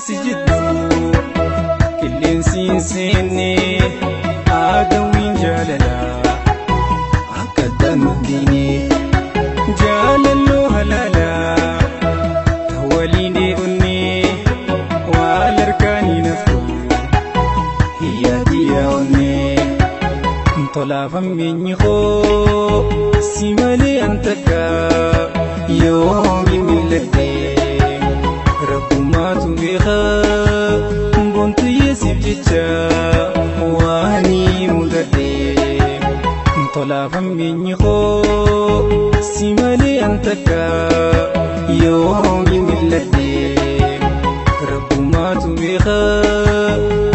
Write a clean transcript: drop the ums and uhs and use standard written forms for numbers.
Si jidduu qilleensi hin seenne, aadawwiin jaalalaa akka dandeenye jaalalloo halaalaa ta waliin dheebonne waan harkaanii naftu hiyyaati yaa'onne tolaafameenyi koo si malee an takka yoomi milladhe rabbumaatu beekaa boontiyyee siif jecha waanii mudadhe tolaafameenyi koo si malee an takka yoomi milladhe rabbumaatu beekaa.